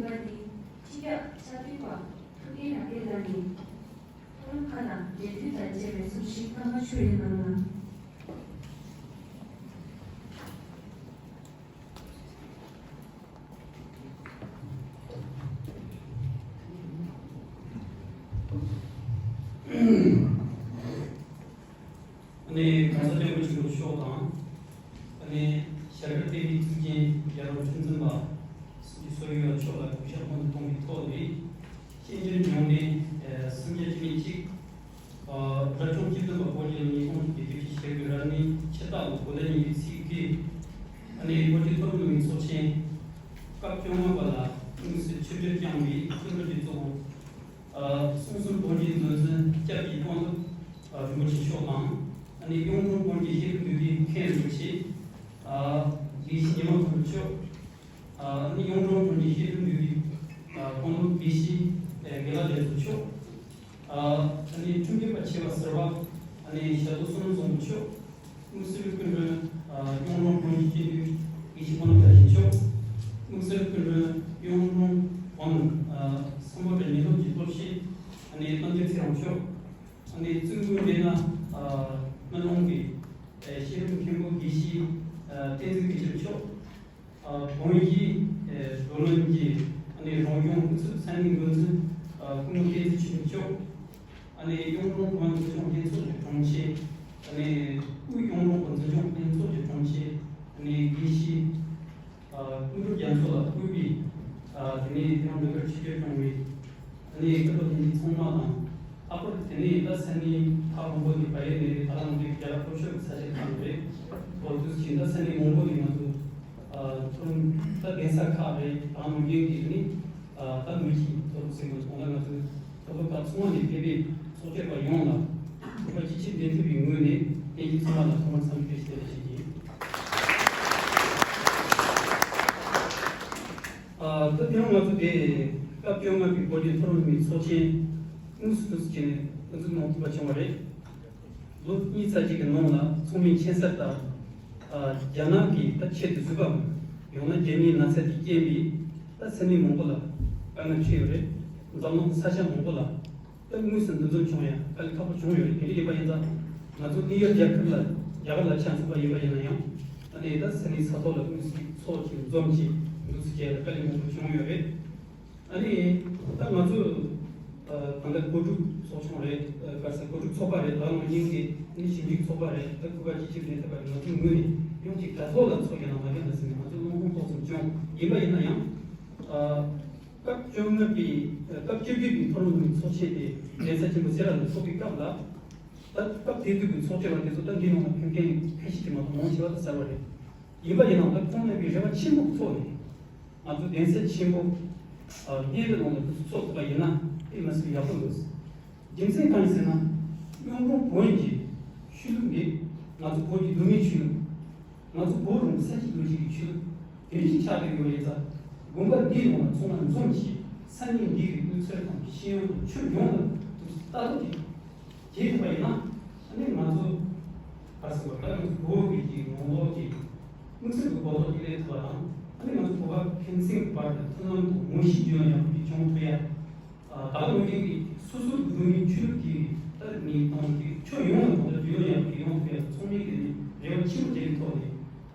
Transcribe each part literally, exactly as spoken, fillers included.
པ་ནི་སྤྱི་ཁྱབ་ཆ་མཐུན་པ་ཐུབ་བསྟན་རབ་རྒྱས་ལགས་ནས་མཐོ་རིམ་ཁག་དང་ལས་དོན་དང་བཅས་པའི་གསུང་བཤད་སྐར་མ་བཅུ་ཡི་ནང་ལ། ཨ་ནི་གོང་ས་སྐྱབས་མགོན་ཆེན་པོ་མཆོག་དང་། ཨ་ནི་ཞྭ་སྒར་བསྟན་པའི་གཙུག་རྒྱན་རྒྱལ་བ་ཁྲི་འཛིན་པ་སྲིད་སྐྱོང་མཆོག་ཡོད་མཆོག་ལ་གུས་ཞབས་སྔོན་དུ་གཏོང་བའི་ཐོག་ནས། བཤད་སྒྲུབ་སྨྱུང་གནས་སུམ་བརྒྱ་བཅུ་མེད་གཅིག་རབ་བྱུང་བཅུ་བདུན་པ་པོ་ཏི་ལ་ཉིས་སྟོང་བརྒྱད་ཅུ་གྱ་དགུ་རབ་གནས་ཆེ་རྟགས་ལོ་དགུ་ཟླ་གཉིས་པའི་ཚེས་དགུའི། ཨ་ནི་བོད་ཀྱི་མཐོ་རིམ་སློབ་གཉེར་ཚོགས་ཆེན་སྐབས་བཅོ་ལྔ་པ་ལ་དངོས་སུ་ཆིབས་བསྒྱུར་བསྐྱངས་པའི་སྐུ་མགྲོན་གྱི་གཙོ་བོ། ཨ། གསུང་གསུམ་བོན་གྱི་མཛོད་འཛིན་སྐྱབས་ཀྱི་དཔོན་སློབ་རིན་པོ་ཆེ་མཆོག་དང་། ཨ་ནི་གཡུང་དྲུང་བོན་གྱི་བཤད་སྒྲུབ་འདུས་པའི་མཁན་རིན་པོ་ཆེ། ཨ། དགེ་བཤེས་ཉི་མ་མཐོན་པོ་མཆོག་ཨ་ནི་གཡུང་དྲུང་བོན་གྱི་བཤད་སྒྲུབ་འདུས་པའི་ཨ་དཔོན་སློབ་དགེ་བཤེས་ཨ་དགེ་ལགས་རྒྱ་མཚོ་མཆོག་ཨ་ནི་ཁྲིམས་དཔོན་པ་ཆེ་བ་ཟུར་པ་ཨ་ནི་ཞྭ་དོ་བསོད་ནམས་བཟང་པོ་མཆོག་དམིགས་བསལ་སྐུ་མགྲོན་ཨ་གཡུང་དྲུང་བོན་གྱི་སྤྱི་འཐུས་དགེ་བཤེས་དཔོན་སློབ་བཀྲ་ཤིས་མཆོག་དམིགས་བསལ་སྐུ་མགྲོན་གཡུང་དྲུང་བོན་ཨ་སམ་བྷོ་ཊ་ཉེན་རྟོག་ཅུས་སྟོབས་ཤེས་ཨ་ནི་རྣམ་རྒྱལ་ཚེ་རིང་མཆོག་ཨ་ནི་གཙུག་ལག་སྡེ་ལྔ་ཨ་སྨན་ལུང་གི་ཨ་བཤད་སྒྲུབ་མཁན་པོ་དགེ་བཤེས་ཨ་བསྟན་འཛིན་དགེ་ཆེ་མཆོག་ཨ་བོན་གྱི་ཨེ་བགྲོ་གླེང་གི་ཨ་ནི་རང་སྐྱོང་ཨུ་ཚུགས་ས་གནས་འགོ་འཛིན་ཨ་སྐུ་ངོ་བསྟན་འཛིན་ཆོས་འཕེལ་མཆོག་ཨ་ནི་གཡུང་དྲུང་བོན་འཛིན་སྐྱོང་ལྷན་ཚོགས་ཀྱི་དྲུང་ཆེ། ཨ་ནི་དབུས་གཡུང་དྲུང་བོན་འཛིན་སྐྱོང་ལྷན་ཚོགས་ཀྱི་དྲུང་ཆེ། ཨ་ནི་དགེ་བཤེས་ཨ་ཀུན་གྲུབ་རྒྱ་མཚོ་ལ་སྐུ་པའི་ཨ་དེ་ནས་དེ་རིང་འདི་གར་ཆིབས་བསྒྱུར་བྱུང་བའི་ཨ་ནི་སྐུ་མགྲོན་དེ་ཚང་མ་དང་། ལྷག་པར་དེ་ནས་ད་ས་གནས་ཁག་མང་པོ་ནས་བལ་ཡུལ་ནས་རེད། ད་ལམ་འདི་རྒྱ་གར་ལྷོ་ཕྱོགས་ཀྱི་ས་ཆ་ཁག་ནས་རེད། འོ་དུས་ཕྱིན་ད་ས་གནས་མང་པོ་ནས་ང་ཚོ་ཨ་ཁྲོམ་ད་གདན་ས་ཁག་རེད། ད་ནང་རྒྱུན་གྱི་ནི་ཨ་ད་མི་གཅིག་ཐོབ་ཟིན་པ་སོང་ན། ང་ཚོ་ཐོབ་ཐོབ་ཁག་ཚང་མ་ནས་ཕེབས་པའི་ཚོགས་ཆོས་པ་ཡོངས་ལ་ཐོབ་པ་ཅི་ཆེ་འདེམས་ཐུབ་པའི་ངོས་ནས་ལྷན་རྒྱས་ཚང་མ་ལ་ཐོག་མར་འཚམས་འདྲི་བཀྲ་ཤིས་བདེ་ལེགས་ཞུ་རྒྱུ་ཡིན། ཨ་ད་དེ་རིང་ང་ཚོ་དེ་སྐབས་བཅོ་ལྔ་པའི་བོད་ཀྱི་མཐོ་རིམ་སློབ་གཉེར་ཚོགས་ཆེན་དངོས་སུ་དུས་ཆེན་དབུ་འཛུགས་གནང་ཐུབ་པ་བྱུང་བ་རེད། ལོ་གཉིས་ཙམ་ཅིག་གི་ནང་ལ་ཚང་མས་མཁྱེན་གསལ་ལྟར། ཨ་རྒྱ་ནག་གིས་ད་ཆེད་དུ་བཟོས་པའམ་ཡང་ན་རྒྱ་མིའི་ན་ཚ་དེ་རྐྱེན་པས་ད་ས་གནས་མང་པོ་ལ་དཀའ་ངལ་འཕྲད་ཡོད་རེད། འཛམ་གླིང་ས་ཆ་མང་པོ་ལ་ད་དངོས་སུ་འདུ་འཛོམས་བྱུང་ཡ་དཀའ་ལས་ཁག་པོ་བྱུང་ཡོད་རེད། དེ་འདྲ་ཡིན་པ་ཡིན་ཙང་ང་ཚོ་ནིའུ་ཡོག་རྒྱལ་ཁབ་ལ་རྒྱ་གར་ལ་ཆ་མཚོན་པ་ཡིན་པ་ཡིན་ན་ཡང་། ཨ་ནི་ད་ས་གནས་ས་ཐོག་ལ་དངོས་སུ་ཚོགས་ཀྱི་འཛོམས་ཀྱི་འདུ་ཚོགས་བྱས་ལ་དཀའ་ལས་མང་པོ་བྱུང་ཡོད་རེད། ཨ་ནི་ད་ང་ཚོ་ཨ་ད་ལྟ་གོ་སྒྲིག་ཚོགས་ཆུང་རེད། ཨ་ག་ས་གོ་སྒྲིག་ཚོགས་པ་རེད། ད་ལོ་ཉིན་གྱི་ནི་ཞིབ་འཇུག་ཚོགས་པ་རེད། ད་སྐུ་པར་སྤྱི་ཁྱབ་ལས་ཐོག་པ་རེད། ང་ཚོའི་ངོས་ནས་ཡོངས་ཀྱི་དྲ་ཐོག་ལ་ཚོགས་ཀྱི་ནང་མ་བསྐྱངས་ན་ཟིན་ནས་ང་ཚོ་བློ་ཕམ་ཏོག་ཙམ་བྱུང་། ཡིན་པ་ཡིན་ན་ཡང་ཨ་སྐབས་བཅོ་ལྔ་པའི་ཨ་སྐབས་བཅོ་བརྒྱད་པའི་མཐོ་རིམ་སློབ་གཉེར་ཚོགས་ཆེན་དེ་གདན་ས་ཆེན་པོ་སེ་ར་ལ་ཚོགས་པའི་སྐབས་ལ། ད་སྐབས་དེ་དུས་ཀྱི་ཚོགས་ཆེན་པ་དེ་ཚོ་ད་འདི་ནང་ལ་ཕེབས་མཁན་ཁ་ཤས་ཀྱིས་མ་གཏོགས་མང་ཆེ་བ་ད་གསར་བ་རེད། ཡིན་པ་ཡིན་ནའང་ད་ཁོང་རྣམ་པའི་རེ་བ་ཆེན་པོ་ཚོགས་ནས། ང་ཚོ་གདན་ས་ཆེན་པོ་ཨ་སྔོན་གྱི་ནང་ལ་དུས་སུ་ཚོགས་ཐུབ་པ་ཡིན་ན་དཔེ་མི་སྲིད་ཡག་པོ་འདུག་རྒྱུ་མཚན་གང་ཡིན་ཟེར་ན། གཡུང་དྲུང་བོན་གྱི་ཆོས་ལུགས་འདི་ང་ཚོ་བོད་ཀྱི་གདོད་མའི་ཆོས་ལུགས། ང་ཚོ་བོད་རང་ས་གཅིག་ལུགས་གཅིག་གི་ཆོས་ལུགས་དེ་རིགས་ཤིག་ཆགས་བསྡད་ཡོད་ཡིན་ཙང་། དགོན་པ་འདིའི་ནང་ལ་ཚང་མ་འཛོམས་ཀྱིས་ས་གནས་འདི་གི་དབུས་གཙང་དང་ཤེས་ཡོན་དང་ཆོས་ཡོངས་ལ་དུས་སུ་ལྟ་རྟོག་གིས་བྱེད་ཐུབ་པ་ཡིན་ན། ཨ་ནི་ང་ཚོ་ག་རེ་ཟེར་དགོས་རེད། ད་ང་ཚོ་བོད་ཀྱི་ངོ་ལོག་གི་དམིགས་བསལ་གྱི་གོ་རྟོགས་ཀྱི་སླེབས་ཐུབ་པ་དང་། ཨ་ནི་ང་ཚོ་བོད་པ་ཕན་ཚུན་གྱི་བར་དུ་མཐུན་ལམ་དང་ངོ་ཤེས་རྒྱུས་ལོན་ཡག་པོ་ཞིག་བྱུང་ཐུབ་ཡ། ཨ་ད་ལོ་རྒྱུན་གྱི་སོ་སོའི་བོད་མིའི་ཆོས་ལུགས་ཀྱི་ད་ནི་དང་གི་ཆོས་ཡོངས་ལ་གང་ལྟར་རྒྱུས་ལོན་ཡག་པོ་ཞིག་ཡོང་ཐུབ་ཡ་ཚང་མས་ཀྱི་ནི་རེ་བ་ཆེན་པོ་དེ་གི་ཐོག་ནས།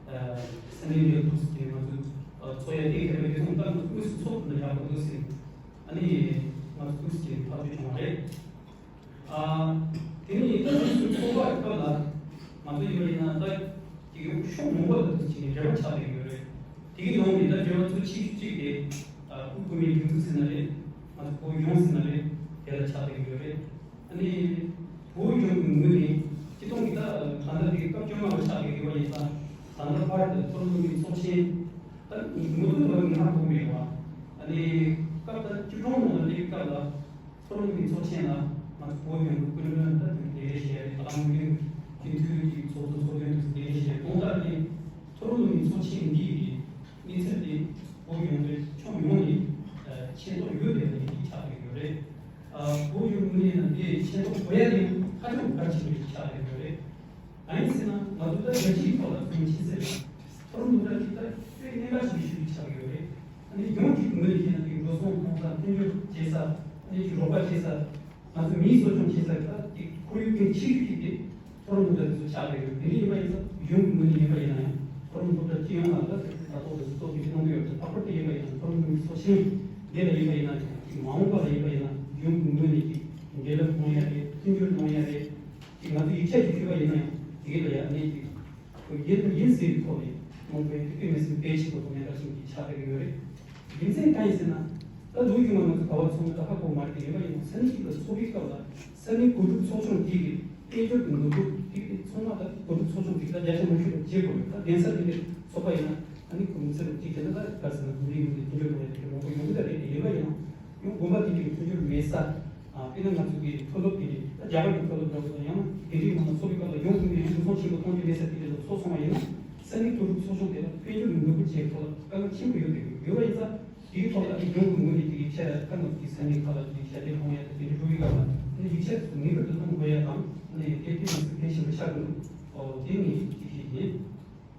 ཨ་ས་གནས་འདིར་འདུག་སེ་ང་ཚོས་ཚོགས་ཡ་དེ་ག་རེ་རེ་ཐོང་ད་ང་ཚོ་དངོས་སུ་ཚོགས་ཐུབ་ན་ཡག་པོ་འདུག་སེ། ཨ་ནི་ང་ཚོ་དངོས་སུ་ཀྱི་ཐག་གཅོད་བྱུང་བ་རེད། ཨ་དེ་ནས་ད་དངོས་སུ་ཚོགས་པ་སྐབས་ལ་ང་ཚོ་ཡིན་པ་ཡིན་ན་ད་ཀྱི་ཕྱོགས་མང་པོ་ལ་དུས་ཀྱི་འབྲེལ་བ་ཆགས་བསྡད་ཡོད་རེད། དེ་གི་ནང་ནས་ད་འབྲེལ་བ་གཙོ་ཆེ་ཤོས་གཅིག་དེ་ཨ་དབུས་བོད་མིའི་སྒྲིག་འཛུགས་ཟེར་ན་རེད། ང་ཚོ་བོད་ལྗོངས་ཟེར་ན་རེད། དེ་ལ་ཆགས་བསྡད་ཡོད་རེད། ཨ་ནི་བོད་ལྗོངས་ཀྱི་ངོས་ནས་སྤྱི་བཏང་གི་ད་ད་ལྟ་དེ་སྐབས་བཅོ་ལྔ་པ་ཆགས་བསྡད་ཡོད་པ་ཡིན་ཙང་། ད་ལྟ་བར་དུ་མཐོ་རིམ་སློབ་གཉེར་ཚོགས་ཆེན་ད་ངོ་ཐོག་ལ་ང་ཐོག་མེད་པ། ཨ་ནི་སྐབས་ད་བཅུ་གྲངས་ནང་ལ་སླེབས་སྐབས་ལ། མཐོ་རིམ་གྱི་ཚོགས་ཆེན་ལ་ང་ཚོ་བོད་ཡོངས་ཀྱི་སྐུ་མགྲོན་ད་དུང་གདན་འདྲེན་བྱས་རེད། ད་ལམ་རིམ་སྤྱི་འཐུས་ཀྱི་ཚོགས་གཙོ་ཚོགས་དོན་དུ་གདན་འདྲེན་བྱས། གང་ལྟར་ནས་མཐོ་རིམ་གྱི་ཚོགས་ཆེན་འདི་ཡི་གནས་ཚུལ་དེ་བོད་ཡོངས་ཀྱི་ཕྱོགས་ཡོངས་ནས་ཨ་མཁྱེན་རྟོགས་ཡོད་བསྡད་པ་ཞིག་ཆགས་བསྡད་ཡོད་རེད། ཨ་བོད་ཡོངས་ནས་ན་དེ་མཁྱེན་རྟོགས་དགོས་ཡ་དེ་ཧ་ཅང་གལ་ཆེན་པོ་ཞིག་ཆགས་བསྡད་ཡོད་རེད། གང་ཡིན་ཟེར་ན་ང་ཚོ་ད་རྒྱལ་སྤྱིའི་ཐོག་ལ་མཚོན་ཆེན་ཟེར་ན་མཐོ་རིམ་སློབ་གྲྭ་དེ་ད་དཔེ་གནད་འགག་ཆེན་པོ་ཞིག་ཆགས་ཡོད་རེད། ཨ་ནི་ཡོངས་ཀྱི་ངོས་ནས་བཤད་ན་དེ་ ཁོང་ཚོ་མཐུན་འགྱུར་བྱེད་ས། ཨ་ནི་ཅིག་རོགས་པ་བྱེད་ས། ང་ཚོ་མིའི་གསོ་སྐྱོང་བྱེད་ས་ད་ཅིག་ཁོར་ཡུག་གལ་ཆེ་ཤོས་ཅིག་དེ་མཐོ་རིམ་སློབ་གྲྭ་དེ་ཚོ་ཆགས་བསྡད་ཡོད། དེ་འདྲ་ཡིན་པ་ཡིན་ཙང་གཞུང་གི་ངོས་ནས་ཡིན་པ་ཡིན་ན་ཡང་མཐོ་རིམ་སློབ་གྲྭ་སྤྱི་ཡོངས་ལ་ད་ལྟ་ཐོག་ཏུ་གཙོ་གཅིག་གནང་གི་ཡོད་ཙང་ལྷག་པར་དུ་ཡིན་པ་ཡིན་ན་མཐོ་རིམ་སློབ་གཉེར་ཚོགས་ཆེན་འདི་ལ་ཡིན་པ་ཡིན་ན་ཅིག་མ་འོངས་པ་ལ་ཡིན་པ་ཡིན་ན་གཞུང་གི་ངོས་ནས་ཅིག་འབྲེལ་ལམ་གནང་ཡ་རེད། མཐུན་འགྱུར་གནང་ཡ་རེད། ཅིག་ང་ཚོ་ཡིག་ཆ་ཅིག་ཞུས་པ་ཡིན་ན་ཡང་དེ་ག་ལ་ཡ་གནས་ཅིག་ཡིན་ཡིན་ཟེར་བའི་ཐོག་ནས་མང་པོའི་དུས་མི་སེམས་གལ་ཆེན་པོ་དང་ཡང་དག་ཅིག་ཆགས་བསྡད་ཀྱི་ཡོད་རེད། རྒྱུ་མཚན་གང་ཡིན་ཟེར་ན། ད་ལོ་རྒྱུས་ནང་ང་ཚོ་ག་བ་ཚོང་ད་ཧ་གོ་མ་རེད་དེ་ཡིན་པ་ཡིན་ན་ས་གནས་གཅིག་ལ་ཚོགས་པའི་སྐབས་ལ་ས་གནས་གོ་སྒྲིག་ཚོགས་ཆུང་དེ་གི་དཔལ་འབྱོར་གྱི་འགོ་ཁྲིད་དེ་གི་ཚང་མ་ད་གོ་སྒྲིག་ཚོགས་ཆུང་དེ་ག་རྒྱ་ཆེ་མང་ཤོས་ལ་བརྗེ་དགོས་རེད། ད་གདན་ས་དེ་འདྲའི་ཚོགས་པ་ཡིན་ན་ཨ་ནི་གོང་ཚད་ལ་གཅིག་བྱས་ན་ད་ག་ཟེར་ན་དུམ་རེ་ཡོང་དེ་དཔལ་འབྱོར་མང་ཡ་དེ་མང་པོ་ཡོང་གི་ད་རེད་དེ་ཡིན་པ་ཡིན་ན་ཡང་དགོན་པ་དེ་གི་དཔལ་འབྱོར་མེད་ས། དཔེར་ན་ང་ཚོ་གི་མཐོ་སློབ་དེ་ད་རྒྱ་གར་གྱི་མཐོ་སློབ་འདྲ་བོ་དང་ཡང་ན་དེ་འདྲའི་ངང་ཚོགས་པའི་སྐབས་ལ་ཡོང་ཐུབ་མིན་ཡང་འགྲོ་སོང་ཆེན་པོ་གཏོང་རྒྱུ་མེད་ས་དེ་འདྲ་ལ་ཚོགས་སོང་བ་ཡིན་ན་ས་གནས་མཐོ་སློབ་ཚོགས་ཆུང་དེ་ལ་དཔལ་འབྱོར་གྱི་འགོག་རྒོལ་བྱེད་ཐོག་ལ་དཀའ་ངལ་ཆེན་པོ་ཡོད་པའི་ཡོད་པ་ཡིན་ཙང་དེའི་ཐོག་ལ་ཨ་གཞུང་གི་ངོས་ནས་དེ་ཡིག་ཆ་ཁ་ནང་གི་ས་གནས་ཁག་ལ་དེ་ཡིག་ཆ་དེ་ལྷོང་ཡ་དང་དེ་འདྲ་འགྲོ་བའི་སྐབས་ལ་ཨ་ནི་ཡིག་ཆ་ངེས་པར་དུ་གཏོང་དགོས་ཡ་དང་ཨ་ནི་དེ་དེ་མི་སྲིད་གལ་ཆེན་པོ་ཆགས་འདུག་ཨོ་དེ་ངས་ཅིག་ཤེས་ཡིན།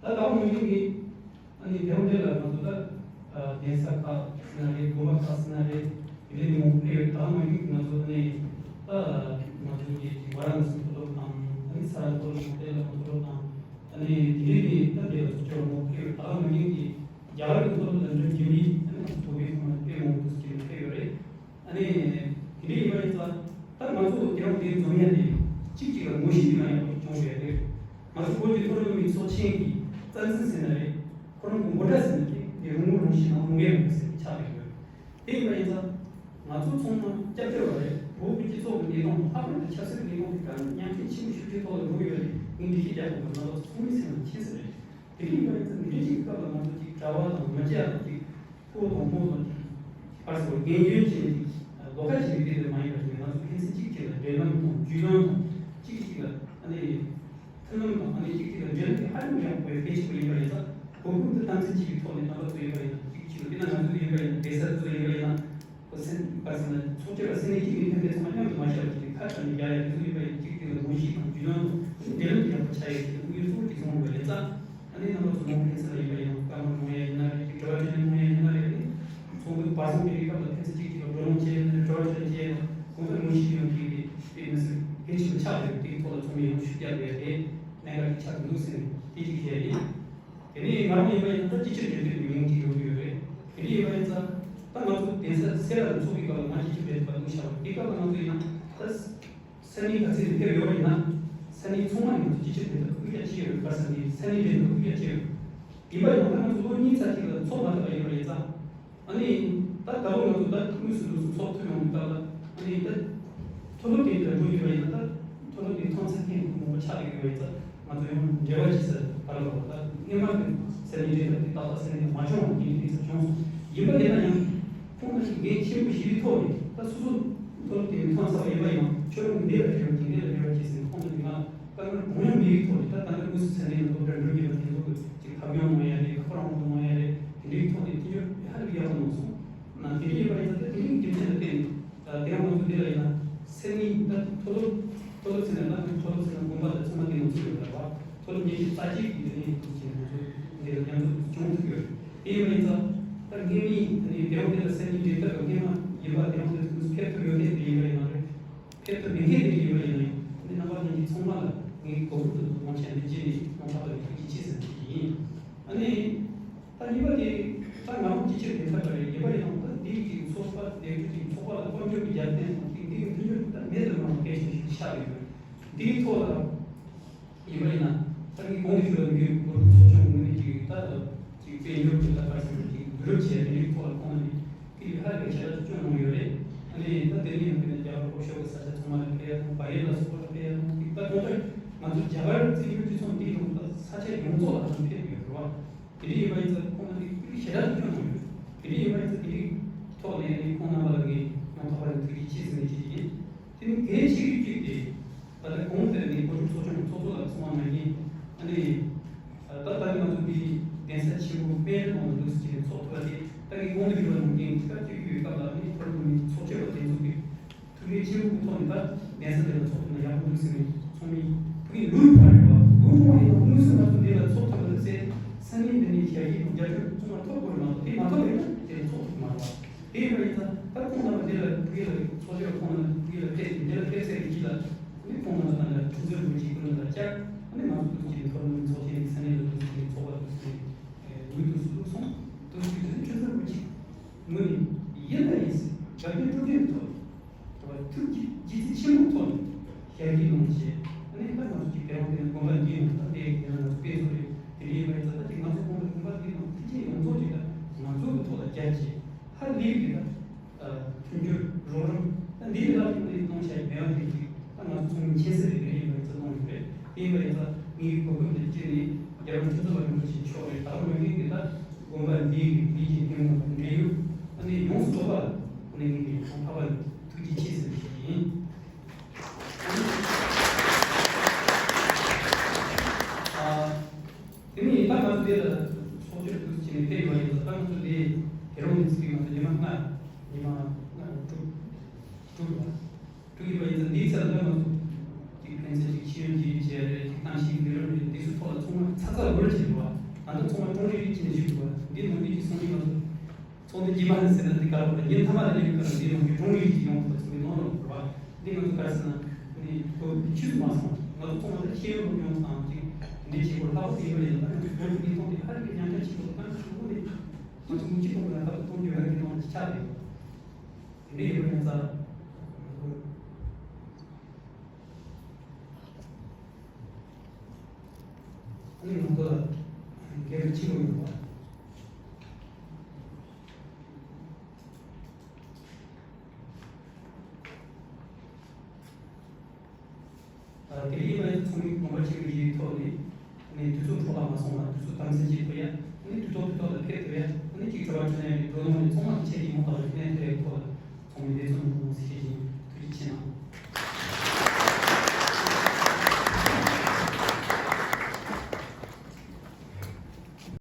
ད་ལྟ་བ་མ་ཡིན་གི་ཨ་ནི་དེ་རིང་འདི་ལ་ང་ཚོ་ད་གདན་ས་ཁག་ཟེར་ན་རེད། དགོན་པ་ཁག་ཟེར་ན་རེད། དེ་འདྲའི་མང་པོ་ཡོད། ད་མ་ཡིན་ང་ཚོ་ནས་ད་ང་ཚོ་གི་ཝཱ་ར་ཎ་སི་མཐོ་སློབ་དང་ཨ་ནི་ས་རཱ་མཐོ་སློབ་དང་དེ་ལ་མཐོ་སློབ་དང་ཨ་ནི་དེ་འདྲའི་གི་ད་འདི་ལ་ཚོགས་ཆུང་མང་པོ་ཡོད། ད་མ་ཡིན་གི་རྒྱ་གར་གི་མཐོ་སློབ་ལ་འགྲིམ་རྒྱུ་མིན་ཨ་ནི་ང་ཚོ་བོད་པའི་ཁོངས་ལ་དཔེ་མང་པོ་ཞིག་ཕེབས་ཡོད་རེད། ཨ་ནི་དེ་འདྲ་ཡིན་པ་ཡིན་ཙང་ད་ང་ཚོ་དེ་རིང་འདིར་འཛོམས་ཡ་དེ་གཅིག་གཅིག་ལ་ངོ་ཤེས་ཀྱི་ལ་ཡག་པོ་བྱུང་བས་རེད། ང་ཚོ་བོད་ཀྱི་མཐོ་རིམ་སློབ་གཉེར་ཚོགས་ཆེན་གྱི་རྩ་འཛིན་ཟེར་ན་རེད། ཁོ་རང་གི་འགོ་ཁྲིད་ཟེར་ན་རེད། དེ་རང་ངོ་རང་ཤེས་དང་རང་འགན་རང་ཟེར་ཆགས་ཡོད་རེད། དེ་ཡིན་པ་ཡིན་ཙང་ང་ཚོ་ཚང་མ་སྐྱབས་བཅོལ་བ་རེད། བོད་ཀྱི་སྤྱི་ཚོགས་ཀྱི་གནས་སྟངས་ལྷག་པར་དུ་ཆབ་སྲིད་ཀྱི་གནས་སྟངས་དེ་ག་ནས་ཉམས་ཞན་ཆེན་པོ་ཤུགས་ཆེ་ཐོག་ལ་འགྲོ་ཡོད་རེད། ངས་འགྲེལ་བཤད་རྒྱག་དགོས་པ་ང་ཚོ་ཚང་མའི་སེམས་ལ་མཁྱེན་གསལ་རེད། དེ་རིང་ཡིན་པ་ཡིན་ཙང་འདི་འདྲའི་ཅིག་སྐབས་ལ་ང་ཚོ་ཅིག་གྲྭ་བ་དང་མ་བྱས་ལ་ཅིག་ཕོ་དང་མོ་དང་ཅིག་ཕར་ཚུར་རྒན་གཞོན་བྱས་ནས་ཅིག་ལོགས་ཀ་བྱེད་པའི་དེ་འདྲ་མ་ཡིན་པ་ཞིག་ང་ཚོ་ཕན་ཚུན་གཅིག་གཅིག་ལ་འབྲེལ་ལམ་དང་རྒྱུས་ལོན་དང་གཅིག་གཅིག་ལ་ཨ་ནི་མཐུན་ལམ་དང་ཨ་ནི་གཅིག་གཅིག་ལ་འབྲེལ་ལམ་དེ་ཧ་ཅང་ཡག་པོ་ཡོད་གལ་ཆེན་པོ་ཡིན་པ་ཡིན་ཙང་གོ་སྐབས་འདི་དམ་འཛིན་བྱེད་པའི་ཐོག་ནས་རྣམ་པ་ཚོ་ཡིན་པ་ཡིན་ན་གཅིག་གཅིག་ལ་དེ་ན་ང་ཚོ་ཡིན་པ་ཡིན་ན་བེ་ས་ཚོ་ཡིན་པ་ཡིན་ན། ཁོ་སེམས་པ་སེམས་ལ་ཚོགས་སྐྱོད་པ་སེམས་ནས་གཅིག་ནས་ཕན་ཚུན་ཚང་མ་མཉམ་དུ་མ་བཤད་པ་ཅིག་ནས་ཁ་བྲལ་ནས་རྒྱག་ཡ་དེ་ཚོ་ཡིན་པ་ཡིན་གཅིག་གཅིག་ལ་ངོ་ཤེས་དང་རྒྱུས་ལོན་དང་འབྲེལ་ལམ་དེ་ཡག་པོ་ཆགས་ཡོད་ཅེས་དམིགས་ཡུལ་གཙོ་བོ་དེ་ཚོ་ཡོང་བ་ཡིན་ཙང་ཨ་ནི་རྣམ་པ་ཚོ་ནང་ཕན་ཚུན་ལ་ཡིན་པ་ཡིན་ན་བཀའ་མོལ་གནང་ཡ་ཡིན་ན་རེད་ཅིག་དྲི་བ་དྲིས་ལན་གནང་ཡ་ཡིན་ན་རེད་ཨ་ནི་ཚོགས་འདུ་བར་གསུམ་དེ་རིང་སྐབས་ལ་ཕན་ཚུན་གཅིག་གཅིག་ལ་བགྲོ་གླེང་བྱས་ཡ་ཡིན་ན་རེད་དྲི་བ་དྲིས་ལན་བྱས་ཡ་ཡིན་ན་གང་ལྟར་ངོ་ཤེས་ཡོང་གི་རེད་དེ་མི་སྲིད་གལ་ཆེན་པོ་ཆགས་ཡོད་དེའི་ཐོག་ལ་ཚང་མས་ཡང་ཤུགས་རྒྱག་དགོས་ཡ་དེ་གནད་འགག་ཅིག་ཆགས་འདུག་ཟེར་ནས་དེ་གཅིག་བཤད་ཡིན། དེ་ནས་ང་རང་ཡིན་པ་ཡིན་ན་ད་སྤྱི་ཁྱབ་འབྲེལ་མཐུད་ཀྱི་མིང་ཅིག་ཡོང་གི་ཡོད་རེད། དེ་འདྲ་ཡིན་པ་ཡིན་ཙང་ད་ང་ཚོ་གདན་ས་སེ་ར་ལ་འཚོགས་པའི་སྐབས་ལ་ང་སྤྱི་ཁྱབ་འབྲེལ་མཐུད་པ་འདུག་བྱ་བ་དེ་སྐབས་ལ་ང་ཚོ་ཡིན་ན་ད་ས་གནས་ག་ཚོད་ནས་ཕེབས་ཡོད་པ་ཡིན་ན་ས་གནས་ཚང་མ་ནས་ང་ཚོ་སྤྱི་ཁྱབ་འབྲེལ་མཐུད་དབུ་བརྒྱ་ཕྱིན་ཡོད་རེད། ག་ས་གནས་ས་གནས་འབྲེལ་མཐུད་དབུ་བརྒྱ་ཕྱིན་ཡོད་རེད། ཡིན་པ་ཡིན་ན་ད་ང་ཚོ་ལོ་གཉིས་ཙམ་ཅིག་ལ་འཚོགས་མ་ཐུབ་པ་ཡིན་པ་ཡིན་ཙང་། ཨ་ནི། ད་ད་ལོ་ང་ཚོ་ད་དངོས་སུ་འདུག་སེ་ཚོགས་ཐུབ་ཡོང་གི་སྐབས་ལ་ཨ་ནི་ད། མཐོ་སློབ་དེ་འདྲ་འགྲོ་ཡོད་པ་ཡིན་ན་ད། མཐོ་སློབ་དེ་མཐོང་ཚད་མཁན་མང་པོ་ཆགས་ཡོད་པ་ཡིན་ཙང་ང་ཚོ་ཡང་འབྲེལ་བ་བྱེད་ས་བར་ལ་ད་སྔོན་མ་གི་ས་གནས་འབྲེལ་ཐག་དེ་ཏག་ཏག་ས་གནས་དང་མ་བྱུང་བ་ངས་དེ་ཚོ་བྱུང་སོང་། ཡིན་པ་ཡིན་ན་ཡང་ཁོང་རྣམ་གཉིས་འགན་ཆེན་པོ་ཞིག་གི་ཐོག་ནས་ད་སོ་སོ་མཐོ་སློབ་དེ་མཐོང་ཚར་བ་ཡིན་པ་ཡང་ཁྱོད་རང་གི་འདི་ལ་འབྲེལ་བ་བྱེད་ཡོང་གི་འདི་ལ་འབྲེལ་བ་བྱེད་ཟིན་ཁོང་རྣམ་གཉིས་ང་དཀའ་ངལ་གང་ཡང་མེད་པའི་ཐོག་ནས་ད་ད་ལྟ་དངོས་སུ་ས་གནས་ནང་སློབ་གྲྭར་འགྲོ་རྒྱུ་ལ་དེ་ཚོ་གི་ཅིག་ཐབས་སྐྱོང་གནང་ཡ་རེད། ཁོ་རང་ངོ་གནང་ཡ་རེད། དེ་འདྲའི་ཐོག་ནས་མཐུན་འགྱུར་ཧ་ལས་པའི་ཡག་པོ་གནང་སོང་། ན་དེ་འདྲའི་ཡིན་པ་ཡིན་ན་ད་དེ་འདྲའི་རྒྱུ་མཚན་ལ་བརྟེན་ནས་ད་དེ་རིང་ང་ཚོ་འདི་ལ་ཡིན་ན་སེམས་ཉིད་ད་མཐོ་སློབ་མཐོ་སློབ་ཟེར་ན་ད་མཐོ་སློབ་ཟེར་ན་དགོན་པ་དང་ཚང་མ་དེ་ང་ཚོ་ཡོད་རེད་བ། མཐོ་སློབ་ཉི་ཤུ་རྩ་གཅིག་གི་དེ་ནས་ཡིན་ཅིག་ང་ཚོ་འདི་ལ་མཉམ་འཛོམས་བྱུང་ཐུབ་ཡོད་རེད། དེ་ཡིན་པ་ཡིན་ཙང་ད་སྔོན་མའི་ད་ནི་དེ་རིང་འདི་ལ་སེམས་ཉིད་འདི་ལྟ་བུ་སྔོན་མ་ཡིན་པ་དེ་རིང་འདི་ཚོ་ཕེབས་ཐུབ་ཡོད་མཁན་དེ་ཡིན་པ་ཡིན་ན་རེད། ཕེབས་ཐུབ་མེད་མཁན་དེ་ཡིན་པ་ཡིན་ན་ཡང་འདི་རྣམ་པ་ལྷན་རྒྱས་ཚང་མ་ལ་ངས་གོ་སྐབས་དེ་ཚོ་དབང་ཆ་འདི་བརྗེད་ནས་གནང་ཐུབ་པ་ཡིན་ཐུགས་རྗེ་ཆེ་ཟེར་ནས་ཞུ་གི་ཡིན། ཨ་ནི། ད་གཉིས་པ་དེ་ད་ང་རང་སྤྱི་ཁྱབ་དེ་ཐབས་པ་རེད། ཡིན་པ་ཡིན་ན་ད་འདི་གི་ཚོགས་པ་དེ་གི་ཚོགས་པ་ལ་དཔལ་འབྱོར་གྱི་རྒྱབ་རྟེན་དང་འདི་གི་མཐུན་འགྱུར་ད་མེད་དུ་མ་རུང་གལ་ཆེན་ཞིག་ཆགས་ཡོད་པ་རེད། འདིའི་ཐོག་ལ། ཡིན་པ་ཡིན་ན། ད་ངས་གོང་དུ་ཞུས་པ་ནང་བཞིན་གོ་སྒྲིག་ཚོགས་ཆུང་ངོས་ནས་ཅིག་ད་ཅིག་དཔལ་འབྱོར་གྱི་ལྟ་བར་ཟིན་ཅིག་བསྡུ་རུབ་བྱས་དེ་འདྲའི་ཐོག་ལ་ཁོང་ནས་ཀྱི་ཧ་ལས་པའི་བྱེད་ཐབས་སྐྱོང་གནང་ཡོད་རེད། ཨ་ནི་ད་དེ་ནས་ཡང་དེ་ནས་རྒྱ་གར་ལྷོ་ཕྱོགས་ཀྱི་ས་ཆ་ཚང་མ་ལ་ཕེབས་ཡ་དང་བལ་ཡུལ་ལ་སོགས་པ་ལ་ཕེབས་ཡ་དང་ཅིག་ད་གང་ལྟར་ང་ཚོ་རྒྱ་གར་བཙན་བྱོལ་སྤྱི་ཚོགས་འདིའི་ནང་ད་ས་ཆ་ཡོངས་རྫོགས་ལ་ད་ཕེབས་ཡོད་རེད་བ། དེ་འདྲ་ཡིན་པ་ཡིན་ཙང་ཁོང་ནས་ཀྱི་ཞེ་དྲག་ཏུ་སྐྱོང་གནང་ཡོད། དེ་འདྲ་ཡིན་པ་ཡིན་ཙང་དེ་འདྲའི་ཐོག་ནས་ཨ་ནི་ཁོང་རྣམ་པ་ལ་ངས་ཡང་དག་པར་ཐུགས་རྗེ་ཆེ་ཟེར་ནས་ཞུ་རྒྱུ་ཡིན། དེ་ནི་གལ་ཆེ་ཤོས་གཅིག་དེ། ད་ལྟ་གོང་དེར་ངས་གོ་སྒྲིག་ཚོགས་ཆུང་ཚོགས་གཙོ་ལ་གསུངས་པ་ནང་བཞིན་ཨ་ནི། ད་ལྟ་ང་ཚོ་འདི་གདན་ས་ཆེན་པོ་དཔལ་རི་ནང་ལ་འདུག་ཟེར་ནས་ཚོགས་ཐུབ་པ་དེ་ད་ངས་གོང་དུ་ཞུས་པ་ནང་བཞིན་སྐབས་དེ་ཡོད་སྐབས་ལ་ཨ་ནི་ཁོ་རང་ཚོ་ནི་ཚོགས་གཙོས་པ་དེ་ཚོ་གི་ཐུགས་རྗེ་ཆེན་པོ་གི་ཐོག་ནས་ད་གདན་ས་དེ་ལ་ཚོགས་ཐུབ་ན་ཡག་པོ་འདུག་ཟེར་ནས་ཚོགས་མི་ཕ་གི་ལུས་ཕར་རེད་བ། ལུས་ཕར་ཡིན་ན་དངོས་སུ་ང་ཚོ་འདི་ལ་ཚོགས་ཐུབ་པ་ཟེར་ས་གནས་འདི་ནས་ཞལ་བཞེས་དང་རྒྱབ་སྐྱོར་ཚང་མ་ཐོབ་དགོས་རེད་མ་གཏོགས་དེ་མ་ཐོབ་པ་ཡིན་ན་དེ་ལ་ཚོགས་ཐུབ་མ་རེད་བ། དེ་ཡིན་པ་ཡིན་ཙང་། འདི་ལ་ཕ་གི་ལ་ཚོགས་ཆོས་ཁོང་ལ་ཕ་གི་ལ་ཕེབས་ཏེ་འདི་ལ་ཕེབས་ཚར་བའི་རྗེས་ལ་ཨ་ནི་ཁོང་ང་ཚོ་དང་འདྲ་ཁྲིམས་རྩོད་དྲུང་ཆེ་སྐུ་མདུན་ལ་བཅར། ཨ་ནི་ང་ཚོ་འདུག་ཅེས་མཐོ་རིམ་ཚོགས་ཆེན་ས་གནས་ལ་འདུག་ཅེས་ཚོགས་པ་འདུག་ཅེས་འོས་འདུག་བླུགས་སོང་། འདུག་ཅེས་དེ་ནི་ཁྲིམས་རྩོད་དྲུང་ཆེ་ངོས་ནས་ཡིན་ལ་ཡིན་ཟེར་དགའ་སྐྱིད་སྤྲོ་སྐྱིད་ཐོག་ཐུགས་ཀྱི་ལྗིད་ཚད་ཆེན་པོ་ཐོག་ནས་ཞབས་ཕྱི་གནང་བྱས། ཨ་ནི་ད་ང་ཚོ་ཅིག་དེ་རིང་དེ་ནས་དགོན་པ་འདིའི་ནང་ད་ལྟའི་ང་ཚོ་དཔེ་བཟོ་རེད། དེ་འདྲའི་ཡིན་པ་ཡིན་ཙང་ད་ཅིག་ང་ཚོ་དགོན་པ་དགོན་པ་འདིའི་ནང་ཐུགས་རྗེ་ཡོངས་རྫོགས་ཅིག་ད་ང་ཚོ་གི་ཐོག་ལ་རྒྱ་ཆེ་ཧ་ལས་པའི་ད་མཐུན་འགྱུར་རོགས་རམ་ད་འདི་ལས་ལྷག་ཅིག་ངས་གནང་བྱ་ཡི་མེད་པ་དེ་ཅིག་ད་ང་ཚོ་ཚང་མས་མཁྱེན་གསལ་རེད། དེ་འདྲའི་ཡིན་པ་ཡིན་ཙང་གནང་ཡོད་རེད། དེ་ཡིན་པ་ཡིན་ཙང་ངའི་གོ་སྐབས་འདི་སྤྱད་ནས་རྒྱལ་བ་ཁྲི་ཟུར་པ་རིན་པོ་ཆེ་མཆོག་གིས་ད་རུང་མ་གི་གི་ད་དགོན་པ་འདིའི་གི་ལས་ཀྱི་འགན་དབང་དང་འབྲེལ་ཡོད་ཨ་ནི་ཡོངས་སུ་རྫོགས་པ་ལ་ཨ་ནི་ངས་ཀྱི་ཡོངས་ཁྱབ་པ་ལ་ཐུགས་རྗེ་ཆེ་ཟེར་བ་ཞིག་ཡིན། དེ་ནས་ད་ང་ཚོ་འདི་ལ་ཚོགས་ཆོས་འདུག་ཅེས་ནས་ཕེབས་ཡོང་བ་ཡིན་ཙང་ད་ང་ཚོ་འདི་དེ་རིང་འདི་ཚོ་ང་ཚོ་ཉི་མ་ལྔ་ཉི་མ་ལྔ་དྲུག་དྲུག་ལ་དྲུག་ཡིན་པ་ཡིན་ཙང་འདིའི་ཚེ་ལ་ད་ང་ཚོ་གཅིག་ཕན་ཚུན་གཅིག་ཤེས་ཡོན་བརྗེ་རེས་བྱས་རེད། གཅིག་གཏམ་བཤད་ལས་རིམ་རེད། འདི་ཚོ་ཐོག་ལ་ཚང་མ་ཚ་ཚ་འུར་བྱེད་དགོས་པ། ང་ཚོ་ཚང་མ་ཀྲུང་རིག་རིག་བྱེད་ནས་བཞུགས་དགོས་པ། འདི་ནང་མི་གཅིག་སོང་ནས་ང་ཚོ་ཚོགས་འདུ་རྗེས་མ་ནས་ཟེར་ན་འདི་ག་རེ་བ་ཉིན་མཐའ་མ་ལ་སླེབས་ཀྱི་ནང་འདི་ནང་གི་ཀྲུང་རིག་ཅིག་ཡོང་ཐུབ་པ་ཚང་མའི་ནང་ལ་འགྲོ་བ། འདི་ང་ཚོ་ག་རེ་ཟེར་ན་ནི་ཁོ་ཕྱིས་སུ་མ་སོང་། ང་ཚོ་ཚང་མ་ལ་ཤེས་ཡོན་སློབ་སྦྱོང་དང་ཅིག་འདི་བྱེད་དགོས་ལྷག་པར་དུ་ཡིན་པ་ཡིན་ན་ང་ཚོ་བོད་ཀྱི་མི་ཚོགས་འདི་ཧ་ལས་པའི་ཉམས་ཆག་ཆེན་པོ་དང་ཁྲིམས་ཁང་ནས་ང་ཚོ་མུ་མཐུད་གཏོང་དགོས་ན་ལྷག་པར་གཏོང་རྒྱུ་ཧ་ལས་པའི་གཏོང་ཆགས་རེད། དེ་འདྲ་ཡིན་པ་ཡིན་ཙང་ང་ཚོ་ཨ་ནི་ང་ཚོ་ལ་འགན་ཆེན་པོ་ཡོད་པ། དེ་ཡིན་པ་ཚང་མས་དགོངས་པ་ཆེན་པོ་ཞིག་ཐོག་ནས་ནས་དུས་ཚོད་འཕྲོ་བརླག་མ་སོང་བ། དུས་ཚོད་དམ་འཛིན་བྱེད་ཐུབ་ཡ། ཨ་ནི་དུས་ཐོག་དུས་ཐོག་ལ་ཕེབས་ཐུབ་ཡ། ཨ་ནི་གཅིག་དྲི་བ་དྲིས་ལན་རེད། བགྲོ་གླེང་རེད། ཚང་མ་གི་ཆེད་ཀྱི་མོ་ལྟ་བུ་ཞིག་གནས་ཐུབ་ཡ་ཐོག་ལ།